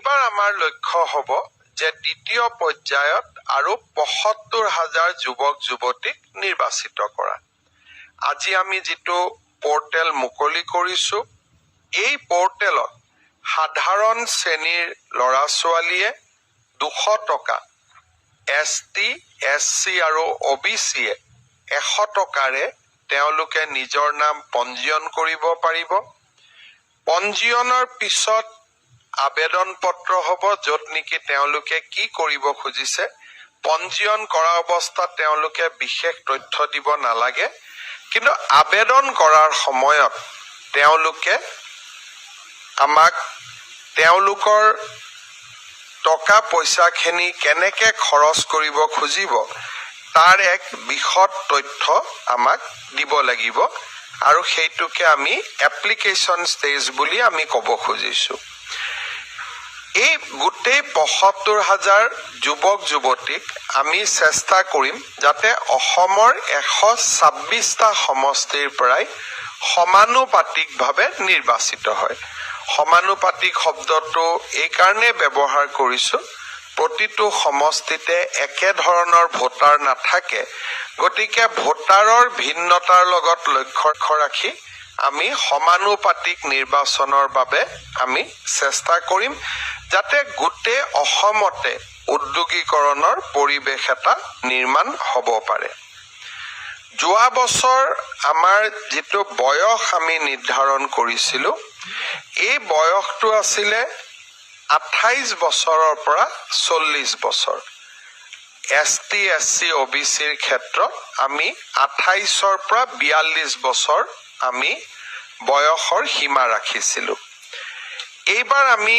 এইবাৰ আমাৰ লক্ষ্য হ'ব যে দ্বিতীয় পৰ্যায়ত আৰু 75 হাজাৰ যুৱক যুৱতীক নিৰ্বাচিত কৰা। আজি আমি যিটো পৰ্টেল মুকলি কৰিছো, এই পৰ্টেলত সাধাৰণ শ্ৰেণীৰ ল'ৰা ছোৱালীয়ে 200 টকা, এছ টি, এছ চি আৰু অ' বি চিয়ে 100 টকাৰে তেওঁলোকে নিজৰ নাম পঞ্জীয়ন কৰিব পাৰিব। পঞ্জীয়নৰ পিছত আবেদন পত্ৰ হ'ব, য'ত নেকি তেওঁলোকে কি কৰিব খুজিছে। পঞ্জীয়ন কৰা অৱস্থাত তেওঁলোকে বিশেষ তথ্য দিব নালাগে, কিন্তু আবেদন কৰাৰ সময়ত তেওঁলোকে আমাক তেওঁলোকৰ টকা পইচাখিনি কেনেকে খৰচ কৰিব খুজিব, তাৰ এক বিশদ তথ্য আমাক দিব লাগিব আৰু সেইটোকে আমি এপ্লিকেশ্যন ষ্টেজ বুলি আমি ক'ব খুজিছোঁ। এই গোটেই 75 হাজাৰ যুৱক যুৱতীক আমি চেষ্টা কৰিম যাতে অসমৰ 126টা সমষ্টিৰ পৰাই সমানুপাতিকভাৱে নিৰ্বাচিত হয়। সমানুপাতিক শব্দটো এইকাৰণেই ব্যৱহাৰ কৰিছোঁ, প্ৰতিটো সমষ্টিতে একেধৰণৰ ভোটাৰ নাথাকে। গতিকে ভোটাৰৰ ভিন্নতাৰ লগত লক্ষ্য ৰাখি আমি সমানুপাতিক নিৰ্বাচনৰ বাবে আমি চেষ্টা কৰিম, যাতে গোটেই অসমতে উদ্যোগীকৰণৰ পৰিৱেশ এটা নিৰ্মাণ হ'ব পাৰে। যোৱা বছৰ আমাৰ যিটো বয়স আমি নিৰ্ধাৰণ কৰিছিলোঁ, এই বয়সটো আছিলে 28 বছৰৰ পৰা 40 বছৰ। S T, S C, O' B চিৰ ক্ষেত্ৰত আমি 28ৰ পৰা 42 বছৰ আমি বয়সৰ সীমা ৰাখিছিলোঁ। এইবাৰ আমি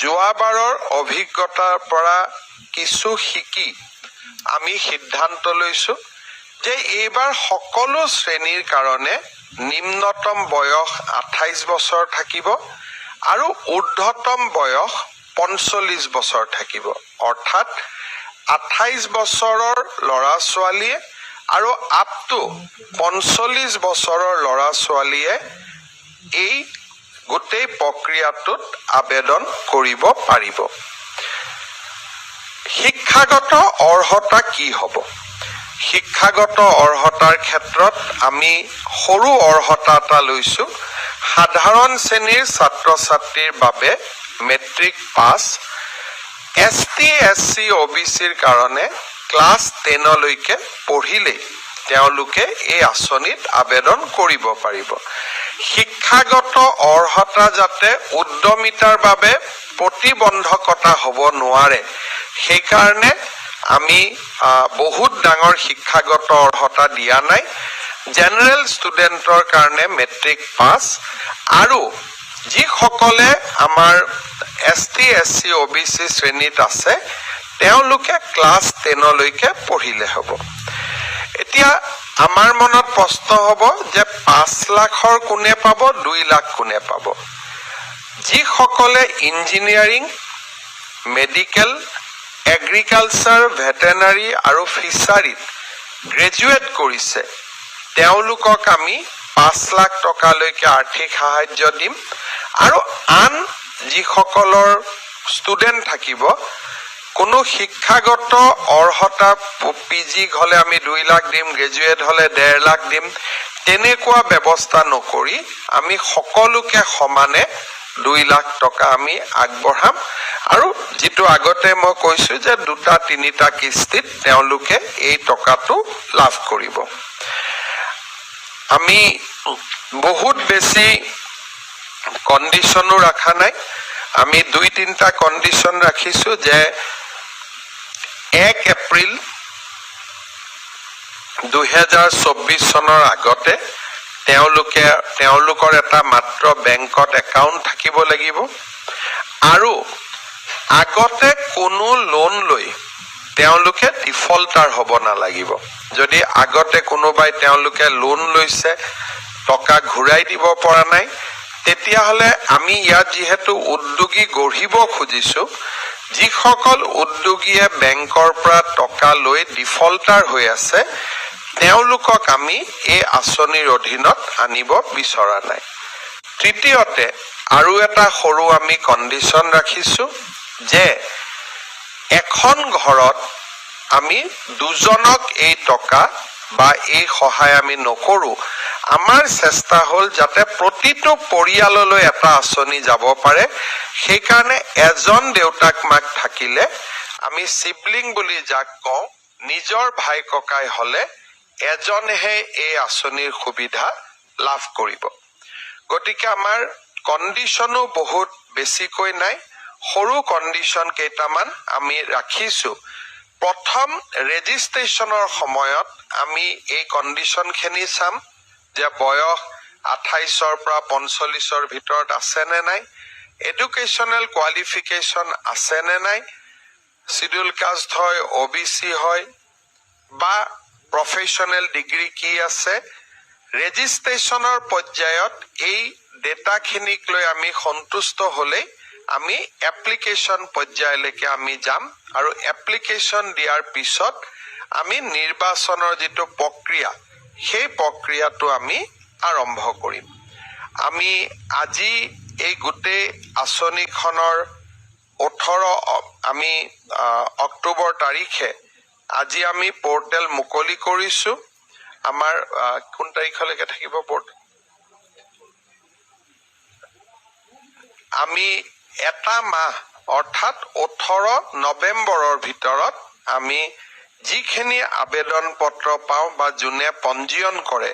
যোৱাবাৰৰ অভিজ্ঞতাৰ পৰা কিছু শিকি আমি সিদ্ধান্ত লৈছোঁ যে এইবাৰ সকলো শ্ৰেণীৰ কাৰণে নিম্নতম বয়স 28 বছৰ থাকিব আৰু ঊৰ্ধতম বয়স 45 বছৰ থাকিব। অৰ্থাৎ 28 বছৰৰ ল'ৰা ছোৱালীয়ে আৰু আপ টু 45 বছৰৰ ল'ৰা ছোৱালীয়ে এই গোটেই প্ৰক্ৰিয়াটোত আবেদন কৰিব পাৰিব। শিক্ষাগত অৰ্হতা কি হ'ব? শিক্ষাগত অৰ্হতাৰ ক্ষেত্ৰত আমি সৰু অৰ্হতা এটা লৈছোঁ। সাধাৰণ শ্ৰেণীৰ ছাত্ৰ ছাত্ৰীৰ বাবে matric pass, S T, S C, O' B C কাৰণে ক্লাছ 10লৈকে পঢ়িলেই তেওঁলোকে এই আঁচনিত আবেদন কৰিব পাৰিব। শিক্ষাগত অৰ্হতা যাতে উদ্যমিতাৰ বাবে প্ৰতিবন্ধকতা হ'ব নোৱাৰে, সেইকাৰণে আমি বহুত ডাঙৰ শিক্ষাগত অৰ্হতা দিয়া নাই। জেনেৰেল ষ্টুডেণ্টৰ কাৰণে মেট্ৰিক পাছ আৰু যিসকলে আমাৰ S T, S C, O' B C শ্ৰেণীত আছে, তেওঁলোকে ক্লাছ 10লৈকে পঢ়িলে হ'ব। এতিয়া আমাৰ মনত প্ৰশ্ন হ'ব যে 5 লাখৰ কোনে পাব, 2 লাখ কোনে পাব? যিসকলে ইঞ্জিনিয়াৰিং, মেডিকেল, এগ্ৰিকালচাৰ, ভেটেনাৰী আৰু ফিচাৰীত গ্ৰেজুৱেট কৰিছে, তেওঁলোকক আমি 5 লাখ টকালৈকে আৰ্থিক সাহায্য দিম আৰু আন যিসকলৰ ষ্টুডেণ্ট থাকিব, কোনো শিক্ষাগত অৰ্হতা পি জি হ'লে আমি 2 লাখ দিম, গ্ৰেজুৱেট হ'লে 1.5 লাখ দিম, তেনেকুৱা ব্যৱস্থা নকৰি আমি সকলোকে সমানে 2 লাখ টকা আমি আগবঢ়াম। আৰু যিটো আগতে মই কৈছো যে দুটা তিনিটা কিস্তিত তেওঁলোকে এই টকাটো লাভ কৰিব। আমি বহুত বেছি কণ্ডিশ্যনো ৰখা নাই। আমি দুই তিনিটা কণ্ডিশ্যন ৰাখিছো যে 1 এপ্ৰিল 2024 চনৰ আগতে তেওঁলোকে তেওঁলোকৰ এটা মাত্ৰ বেংকত একাউণ্ট থাকিব লাগিব আৰু আগতে কোনো লোন লৈ তেওঁলোকে ডিফল্টাৰ হ'ব নালাগিব। যদি আগতে কোনোবাই তেওঁলোকে লোন লৈছে, টকা ঘূৰাই দিব পৰা নাই, তেতিয়াহ'লে আমি ইয়াত যিহেতু উদ্যোগী গঢ়িব খুজিছো, যিসকল উদ্যোগীয়ে বেংকৰ পৰা টকা লৈ ডিফল্টাৰ হৈ আছে, তেওঁলোকক আমি এই আঁচনিৰ অধীনত আনিব বিচৰা নাই। তৃতীয়তে, আৰু এটা সৰু আমি কণ্ডিশ্যন ৰাখিছোঁ যে এখন ঘৰত আমি দুজনক এই টকা বা এই সহায় আমি নকৰোঁ। আমাৰ চেষ্টা হ'ল যাতে প্ৰতিটো পৰিয়াললৈ এটা আঁচনি যাব পাৰে। সেইকাৰণে এজন দেউতাক মাক থাকিলে, আমি চিবলিং বুলি যাক কওঁ, নিজৰ ভাই ককাই হলে এজনেহে এই আঁচনিৰ সুবিধা লাভ কৰিব। গতিকে আমাৰ কণ্ডিশ্যনো বহুত বেছিকৈ নাই, সৰু কণ্ডিশ্যন কেইটামান আমি ৰাখিছো। প্ৰথম ৰেজিষ্ট্ৰেশ্যনৰ সময়ত আমি এই কণ্ডিশ্যনখিনি চাম যে বয়স 28ৰ পৰা 45ৰ ভিতৰত আছে নে নাই, এডুকেশ্যনেল কোৱালিফিকেশ্যন আছে নে নাই, চিডিউল কাষ্ট হয়, অ' বি চি হয় বা প্ৰফেশ্যনেল ডিগ্ৰী কি আছে। ৰেজিষ্ট্ৰেশ্যনৰ পৰ্যায়ত এই ডেটাখিনিক লৈ আমি সন্তুষ্ট হ'লেই আমি এপ্লিকেশ্যন পৰ্যায়লৈকে আমি যাম আৰু এপ্লিকেশ্যন দিয়াৰ পিছত আমি নিৰ্বাচনৰ যিটো প্ৰক্ৰিয়া, সেই প্ৰক্ৰিয়াটো আমি আৰম্ভ কৰিম। আমি আজি এই গোটেই আঁচনিখনৰ 18 আমি অক্টোবৰ তাৰিখে আজি আমি পৰ্টেল মুকলি কৰিছো। আমাৰ কোন তাৰিখলৈকে থাকিব পৰ্টেল? আমি এটা মাহ, অৰ্থাৎ 18 নৱেম্বৰৰ ভিতৰত আমি যিখিনি আবেদন পত্ৰ পাওঁ বা যোনে পঞ্জীয়ন কৰে,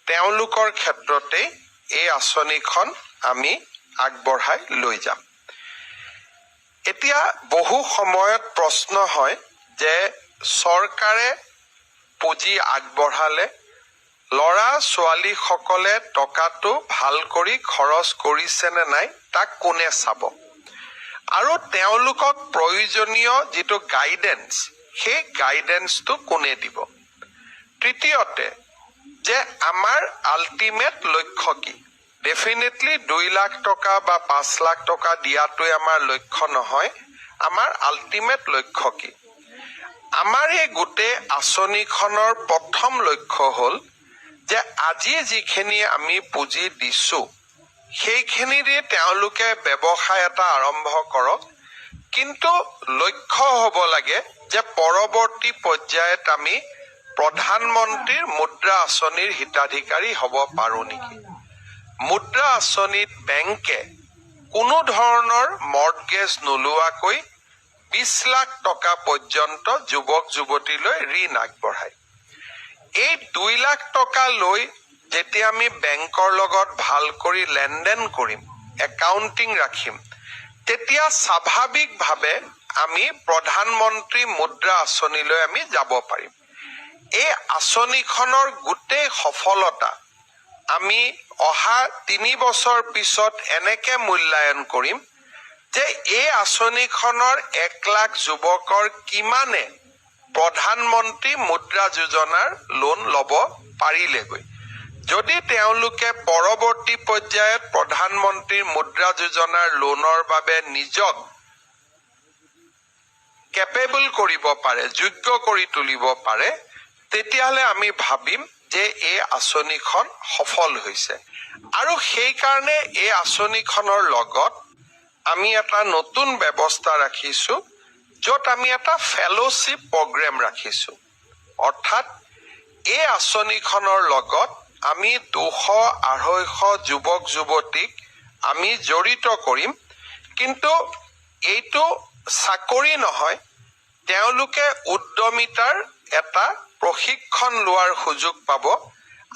তেওঁলোকৰ ক্ষেত্ৰতেই এই আঁচনিখন আমি আগবঢ়াই লৈ যাম। এতিয়া বহু সময়ত প্ৰশ্ন হয় যে চৰকাৰে পুঁজি আগবঢ়ালে ল'ৰা ছোৱালীসকলে টকাটো ভাল কৰি খৰচ কৰিছে নে নাই, তাক কোনে চাব আৰু তেওঁলোকক প্ৰয়োজনীয় যিটো গাইডেন্স, সেই গাইডেন্সটো কোনে দিব? তৃতীয়তে যে আমাৰ আল্টিমেট লক্ষ্য কি? ডেফিনেটলি 2 লাখ টকা বা 5 লাখ টকা দিয়াটোৱে আমাৰ লক্ষ্য নহয়। আমাৰ আল্টিমেট লক্ষ্য কি? আমাৰ এই গোটেই আঁচনিখনৰ প্ৰথম লক্ষ্য হ'ল যে আজি যিখিনি আমি পুঁজি দিছো, সেইখিনি দি তেওঁলোকে ব্যৱসায় এটা আৰম্ভ কৰক। কিন্তু লক্ষ্য হ'ব লাগে যে পৰৱৰ্তী পৰ্যায়ত আমি প্ৰধানমন্ত্ৰীৰ মুদ্ৰা আঁচনিৰ হিতাধিকাৰী হ'ব পাৰো নেকি। মুদ্ৰা আঁচনিত বেংকে কোনো ধৰণৰ মৰ্টগেজ নোলোৱাকৈ 20 লাখ টকা পৰ্যন্ত যুৱক যুৱতীলৈ ঋণ আগবঢ়ায়। এই 2 লাখ টকা লৈ যেতিয়া আমি বেংকৰ লগত ভাল কৰি লেনদেন কৰিম, একাউণ্টিং ৰাখিম, তেতিয়া স্বাভাৱিকভাৱে আমি প্ৰধানমন্ত্ৰী মুদ্ৰা আঁচনিলৈ আমি যাব পাৰিম। এই আঁচনিখনৰ গোটেই সফলতা আমি অহা 3 বছৰ পিছত এনেকে মূল্যায়ন কৰিম যে এই আঁচনিখনৰ 1 লাখ যুৱকৰ কিমানে প্ৰধানমন্ত্ৰী মুদ্ৰা যোজনাৰ লোন ল'ব পাৰিলেগৈ। যদি তেওঁলোকে পৰৱৰ্তী পৰ্যায়ত প্ৰধানমন্ত্ৰীৰ মুদ্ৰা যোজনাৰ লোনৰ বাবে নিজক কেপেবল কৰিব পাৰে, যোগ্য কৰি তুলিব পাৰে, তেতিয়াহ'লে আমি ভাবিম যে এই আঁচনিখন সফল হৈছে। আৰু সেইকাৰণে এই আঁচনিখনৰ লগত আমি এটা নতুন ব্যৱস্থা ৰাখিছো, য'ত আমি এটা ফেল'শ্বিপ প্ৰগ্ৰেম ৰাখিছো। অৰ্থাৎ এই আঁচনিখনৰ লগত আমি 200 250 যুৱক যুৱতীক আমি জড়িত কৰিম। কিন্তু এইটো চাকৰি নহয়, তেওঁলোকে উদ্যমিতাৰ এটা প্ৰশিক্ষণ লোৱাৰ সুযোগ পাব।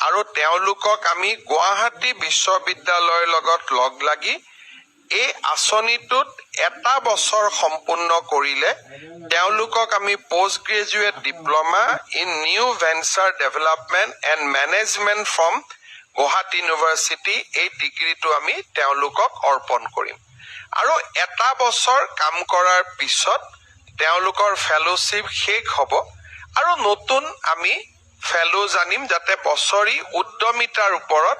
আৰু তেওঁলোকক আমি গুৱাহাটী বিশ্ববিদ্যালয়ৰ লগত লগ লাগি এই আঁচনিটোত এটা বছৰ সম্পূৰ্ণ কৰিলে তেওঁলোকক আমি Post Graduate Diploma in New Venture Development and Management from Gauhati University, এই ডিগ্ৰীটো আমি তেওঁলোকক অৰ্পণ কৰিম। আৰু এটা বছৰ কাম কৰাৰ পিছত তেওঁলোকৰ ফেল'শ্বিপ শেষ হ'ব আৰু নতুন আমি ফেল'জ আনিম, যাতে বছৰি উদ্যমিতাৰ ওপৰত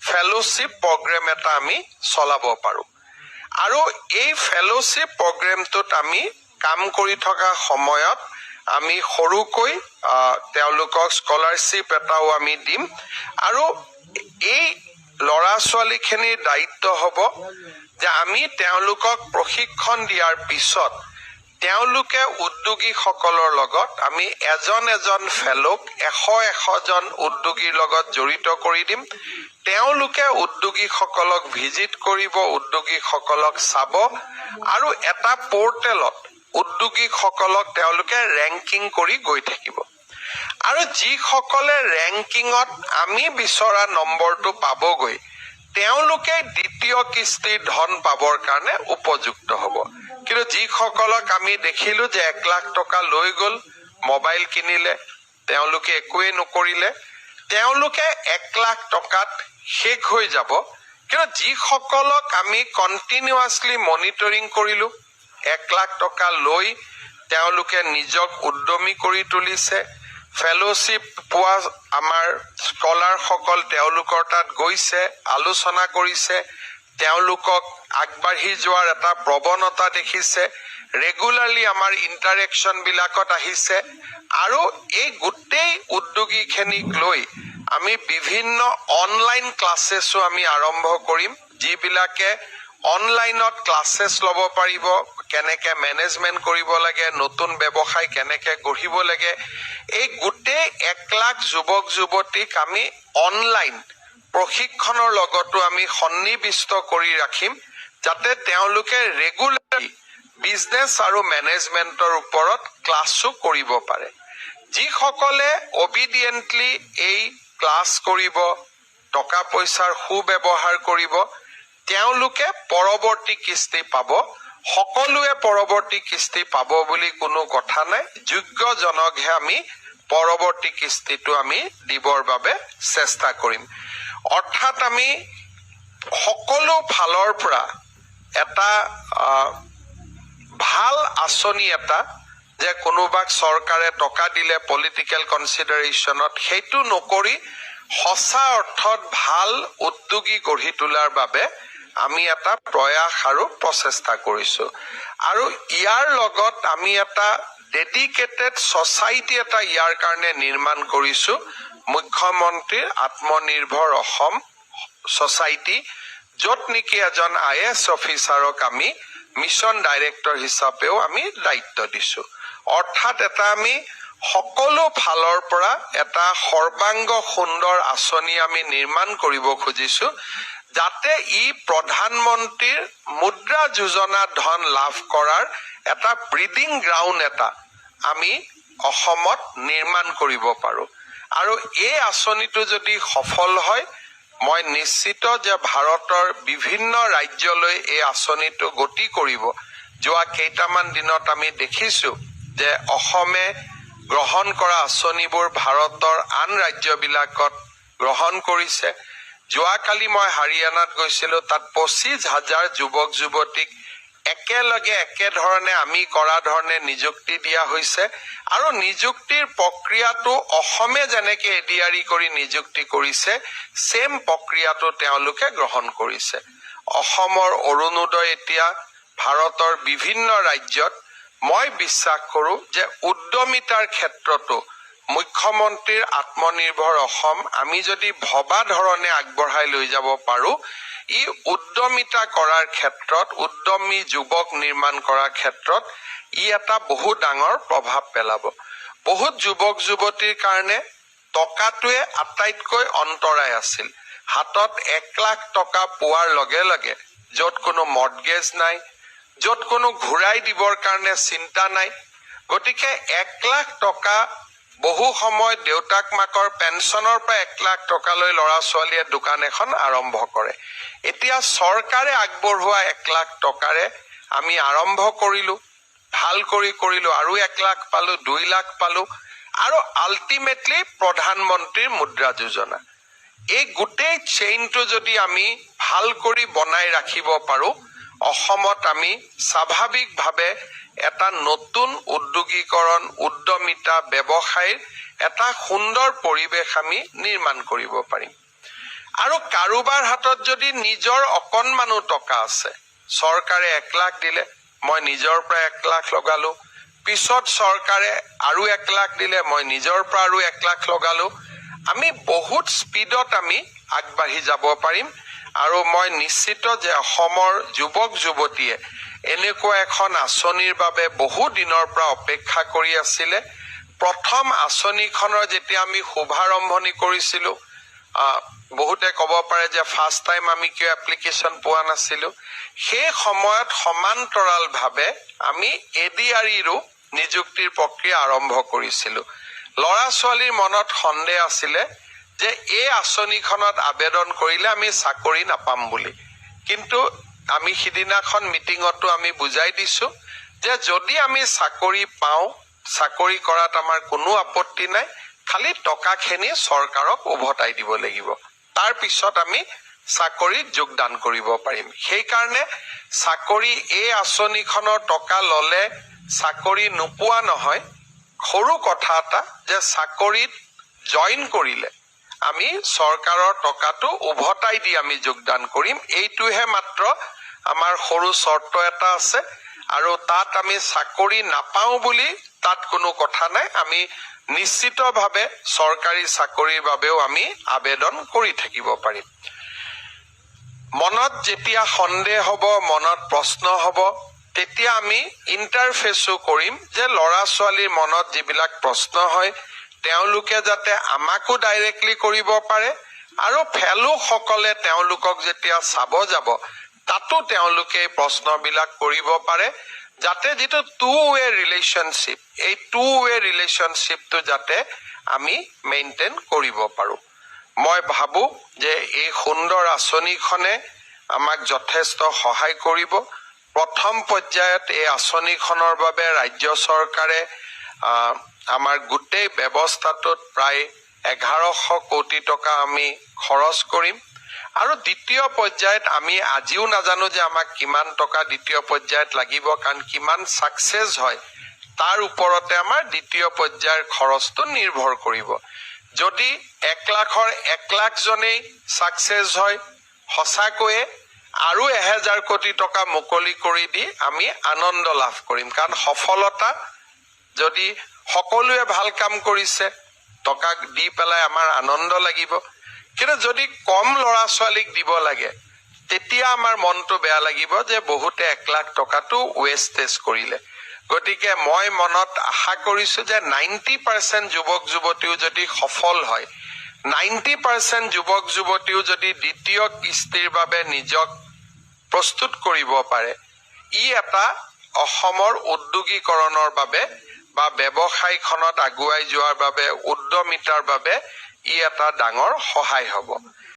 ফেল'শ্বিপ প্ৰগ্ৰেম এটা আমি চলাব পাৰোঁ। আৰু এই ফেল'শ্বিপ প্ৰগ্ৰেমটোত আমি কাম কৰি থকা সময়ত আমি সৰুকৈ তেওঁলোকক স্কলাৰশ্বিপ এটাও আমি দিম। আৰু এই ল'ৰা ছোৱালীখিনিৰ দায়িত্ব হ'ব যে আমি তেওঁলোকক প্ৰশিক্ষণ দিয়াৰ পিছত তেওঁলোকে উদ্যোগীসকলৰ লগত, আমি এজন এজন ফেল'ক 100 100জন উদ্যোগীৰ লগত জড়িত কৰি দিম। তেওঁলোকে উদ্যোগীসকলক ভিজিট কৰিব, উদ্যোগীসকলক চাব আৰু এটা পৰ্টেলত উদ্যোগীসকলক তেওঁলোকে ৰেংকিং কৰি গৈ থাকিব। আৰু যিসকলে ৰেংকিঙত আমি বিচৰা নম্বৰটো পাবগৈ, তেওঁলোকে দ্বিতীয় কিস্তিৰ ধন পাবৰ কাৰণে উপযুক্ত হ'ব। কিন্তু যিসকলক আমি দেখিলো যে 1 লাখ টকা লৈ গ'ল, মোবাইল কিনিলে, তেওঁলোকে একোৱেই নকৰিলে, তেওঁলোকে 1 লাখ টকাত শেষ হৈ যাব। কিন্তু যিসকলক আমি কণ্টিনিউৱাছলি মনিটৰিং কৰিলো, 1 লাখ টকা লৈ তেওঁলোকে নিজক উদ্যমী কৰি তুলিছে, ফেল'শ্বিপ পোৱা আমাৰ স্কলাৰসকল তেওঁলোকৰ তাত গৈছে, আলোচনা কৰিছে, তেওঁলোকক আগবাঢ়ি যোৱাৰ এটা প্ৰৱণতা দেখিছে, ৰেগুলাৰলি আমাৰ ইণ্টাৰেকশ্যনবিলাকত আহিছে আৰু এই গোটেই উদ্যোগীখিনিক লৈ আমি বিভিন্ন অনলাইন ক্লাছেছো আমি আৰম্ভ কৰিম, যিবিলাকে অনলাইনত ক্লাছেছ ল'ব পাৰিব, কেনেকে মেনেজমেণ্ট কৰিব লাগে, নতুন ব্যৱসায় কেনেকে গঢ়িব লাগে। এই গোটেই 1 লাখ যুৱক যুৱতীক আমি অনলাইন প্ৰশিক্ষণৰ লগতো আমি সন্নিৱিষ্ট কৰি ৰাখিম, যাতে তেওঁলোকে ৰেগুলাৰলি বিজনেছ আৰু মেনেজমেণ্টৰ ওপৰত ক্লাছো কৰিব পাৰে। যিসকলে অবিডিয়েণ্টলি এই ক্লাছ কৰিব, টকা পইচাৰ সুব্যৱহাৰ কৰিব, তেওঁলোকে পৰৱৰ্তী কিস্তি পাব। সকলোৱে পৰৱৰ্তী কিস্তি পাব বুলি কোনো কথা নাই। যোগ্যজনকহে আমি পৰৱৰ্তী কিস্তিটো আমি দিবৰ বাবে চেষ্টা কৰিম। অৰ্থাৎ আমি সকলো ফালৰ পৰা এটা ভাল আঁচনি এটা, যে কোনোবাক চৰকাৰে টকা দিলে পলিটিকেল কনচিডাৰেশ্যনত, সেইটো নকৰি সঁচা অৰ্থত ভাল উদ্যোগী গঢ়ি তোলাৰ বাবে আমি এটা প্ৰয়াস আৰু প্ৰচেষ্টা কৰিছো। আৰু ইয়াৰ লগত আমি এটা ডেডিকেটেড ছচাইটি এটা ইয়াৰ কাৰণে নিৰ্মাণ কৰিছো, মুখ্যমন্ত্ৰীৰ আত্মনিৰ্ভৰ অসম ছচাইটি, য'ত নেকি এজন আইএএছ অফিচাৰক আমি মিছন ডাইৰেক্টৰ হিচাপেও আমি দায়িত্ব দিছো। অৰ্থাৎ এটা আমি সকলো ফালৰ পৰা এটা সৰ্বাংগ সুন্দৰ আঁচনি আমি নিৰ্মাণ কৰিব খুজিছো, যাতে ই প্ৰধানমন্ত্ৰীৰ মুদ্ৰা যোজনা ধন লাভ কৰাৰ এটা ব্ৰিডিং গ্ৰাউণ্ড এটা আমি অসমত নিৰ্মাণ কৰিব পাৰো। আৰু এই আঁচনিটো যদি সফল হয়, মই নিশ্চিত যে ভাৰতৰ বিভিন্ন ৰাজ্যলৈ এই আঁচনিটো গতি কৰিব। যোৱা কেইটামান দিনত আমি দেখিছো যে অসমে গ্ৰহণ কৰা আঁচনিবোৰ ভাৰতৰ আন ৰাজ্যবিলাকত গ্ৰহণ কৰিছে। যোৱাকালি মই হাৰিয়ানাত গৈছিলো, তাত 25 হাজাৰ যুৱক যুৱতীক একেলগে একেধৰণে আমি কৰা ধৰণে নিযুক্তি দিয়া হৈছে। আৰু নিযুক্তিৰ প্ৰক্ৰিয়াটো অসমে যেনেকে এডিআৰই কৰি নিযুক্তি কৰিছে, ছেম প্ৰক্ৰিয়াটো তেওঁলোকে গ্ৰহণ কৰিছে। অসমৰ অৰুণোদয় এতিয়া ভাৰতৰ বিভিন্ন ৰাজ্যত। মই বিশ্বাস কৰোঁ যে উদ্যমিতাৰ ক্ষেত্ৰতো মুখ্যমন্ত্ৰীৰ আত্মনিৰ্ভৰ অসম আমি যদি ভবা ধৰণে আগবঢ়াই লৈ যাব পাৰো, ই উদ্যমিতা কৰাৰ ক্ষেত্ৰত, উদ্যমী যুৱক নিৰ্মাণ কৰাৰ ক্ষেত্ৰত ই এটা বহুত ডাঙৰ প্ৰভাৱ পেলাব। বহুত যুৱক যুৱতীৰ কাৰণে টকাটোৱে আটাইতকৈ অন্তৰায় আছিল। হাতত 1 লাখ টকা পোৱাৰ লগে লগে, য'ত কোনো মৰ্টগেজ নাই, য'ত কোনো ঘূৰাই দিবৰ কাৰণে চিন্তা নাই, গতিকে 1 লাখ টকা বহু সময় দেউতাক মাকৰ পেঞ্চনৰ পৰা 1 লাখ টকা লৈ ল'ৰা ছোৱালীয়ে দোকান এখন আৰম্ভ কৰে। এতিয়া চৰকাৰে আগবঢ়োৱা 1 লাখ টকাৰে আমি আৰম্ভ কৰিলো, ভাল কৰি কৰিলো আৰু 1 লাখ পালো, 2 লাখ পালো আৰু আল্টিমেটলি প্ৰধানমন্ত্ৰীৰ মুদ্ৰা যোজনা। এই গোটেই চেইনটো যদি আমি ভাল কৰি বনাই ৰাখিব পাৰো, অসমত আমি স্বাভাৱিকভাৱে এটা নতুন উদ্যোগীকৰণ, উদ্যমিতা, ব্যৱসায়ৰ এটা সুন্দৰ পৰিৱেশ আমি নিৰ্মাণ কৰিব পাৰিম। আৰু কাৰোবাৰ হাতত যদি নিজৰ অকণমানো টকা আছে, চৰকাৰে 1 লাখ দিলে, মই নিজৰ পৰা 1 লাখ লগালো, পিছত চৰকাৰে আৰু 1 লাখ দিলে, মই নিজৰ পৰা আৰু 1 লাখ লগালো। আমি বহুত স্পীডত আমি আগবাঢ়ি যাব পাৰিম। আৰু মই নিশ্চিত যে অসমৰ যুৱক যুৱতীয়ে এনেকুৱা এখন আঁচনিৰ বাবে বহু দিনৰ পৰা অপেক্ষা কৰি আছিলে। প্ৰথম আঁচনিখনৰ যেতিয়া আমি শুভাৰম্ভণি কৰিছিলো, বহুতে ক'ব পাৰে যে ফাৰ্ষ্ট টাইম আমি কিয় এপ্লিকেশ্যন পোৱা নাছিলো। সেই সময়ত সমান্তৰালভাৱে আমি এডিআৰইৰো নিযুক্তিৰ প্ৰক্ৰিয়া আৰম্ভ কৰিছিলো। ল'ৰা ছোৱালীৰ মনত সন্দেহ আছিলে যে এই আঁচনিখনত আবেদন কৰিলে আমি চাকৰি নাপাম বুলি। কিন্তু আমি সিদিনাখন মিটিঙতো আমি বুজাই দিছো যে যদি আমি চাকৰি পাওঁ, চাকৰি কৰাত আমাৰ কোনো আপত্তি নাই, খালি টকাখিনি চৰকাৰক উভতাই দিব লাগিব, তাৰ পিছত আমি চাকৰিত যোগদান কৰিব পাৰিম। সেইকাৰণে চাকৰি এই আঁচনিখনৰ টকা ললে চাকৰি নোপোৱা নহয়। সৰু কথা এটা যে চাকৰিত জইন কৰিলে আমি চৰকাৰৰ টকাটো উভতাই দি আমি যোগদান কৰিম, এইটোহে মাত্ৰ আমাৰ সৰু চৰ্ত এটা আছে। আৰু তাত আমি চাকৰি নাপাওঁ বুলি তাত কোনো কথা নাই। আমি নিশ্চিতভাৱে চৰকাৰী চাকৰিৰ বাবেও আমি আবেদন কৰি থাকিব পাৰিম। মনত যেতিয়া সন্দেহ হ'ব, মনত প্ৰশ্ন হ'ব, তেতিয়া আমি ইণ্টাৰফেচো কৰিম যে ল'ৰা ছোৱালীৰ মনত যিবিলাক প্ৰশ্ন হয়, তেওঁলোকে যাতে আমাকো ডাইৰেক্টলি কৰিব পাৰে আৰু ফেলোসকলে তেওঁলোকক যেতিয়া চাব যাব, তাতো তেওঁলোকে এই প্ৰশ্নবিলাক কৰিব পাৰে, যাতে যিটো টু ৱে ৰিলেশ্যনশ্বিপ, এই টু ৱে ৰিলেশ্যনশ্বিপটো যাতে আমি মেইনটেইন কৰিব পাৰোঁ। মই ভাবোঁ যে এই সুন্দৰ আঁচনিখনে আমাক যথেষ্ট সহায় কৰিব। প্ৰথম পৰ্যায়ত এই আঁচনিখনৰ বাবে ৰাজ্য চৰকাৰে আমাৰ গোটেই ব্যৱস্থাটোত প্ৰায় 1100 কোটি টকা আমি খৰচ কৰিম। আৰু দ্বিতীয় পৰ্যায়ত আমি আজিও নাজানো যে আমাক কিমান টকা দ্বিতীয় পৰ্যায়ত লাগিব, কাৰণ কিমান ছাকচেছ হয় তাৰ ওপৰতে আমাৰ দ্বিতীয় পৰ্যায়ৰ খৰচটো নিৰ্ভৰ কৰিব। যদি 1 লাখৰ 1 লাখজনেই ছাকচেছ হয়, সঁচাকৈয়ে আৰু 1000 কোটি টকা মুকলি কৰি দি আমি আনন্দ লাভ কৰিম। কাৰণ সফলতা যদি সকলোৱে ভাল কাম কৰিছে, টকা দি পেলাই আমাৰ আনন্দ লাগিব। কিন্তু যদি কম ল'ৰা ছোৱালীক দিব লাগে, তেতিয়া আমাৰ মনটো বেয়া লাগিব যে বহুতে 1 লাখ টকাটো ৱেষ্টেজ কৰিলে। গতিকে মই মনত আশা কৰিছো যে 90% যুৱক যুৱতীও যদি সফল হয়, 90% যুৱক যুৱতীও যদি দ্বিতীয় কিস্তিৰ বাবে নিজক প্ৰস্তুত কৰিব পাৰে, ই এটা অসমৰ উদ্যোগীকৰণৰ বাবে বা ব্যৱসায়খনত আগুৱাই যোৱাৰ বাবে, উদ্যমিতাৰ বাবে ই এটা ডাঙৰ সহায় হ'ব।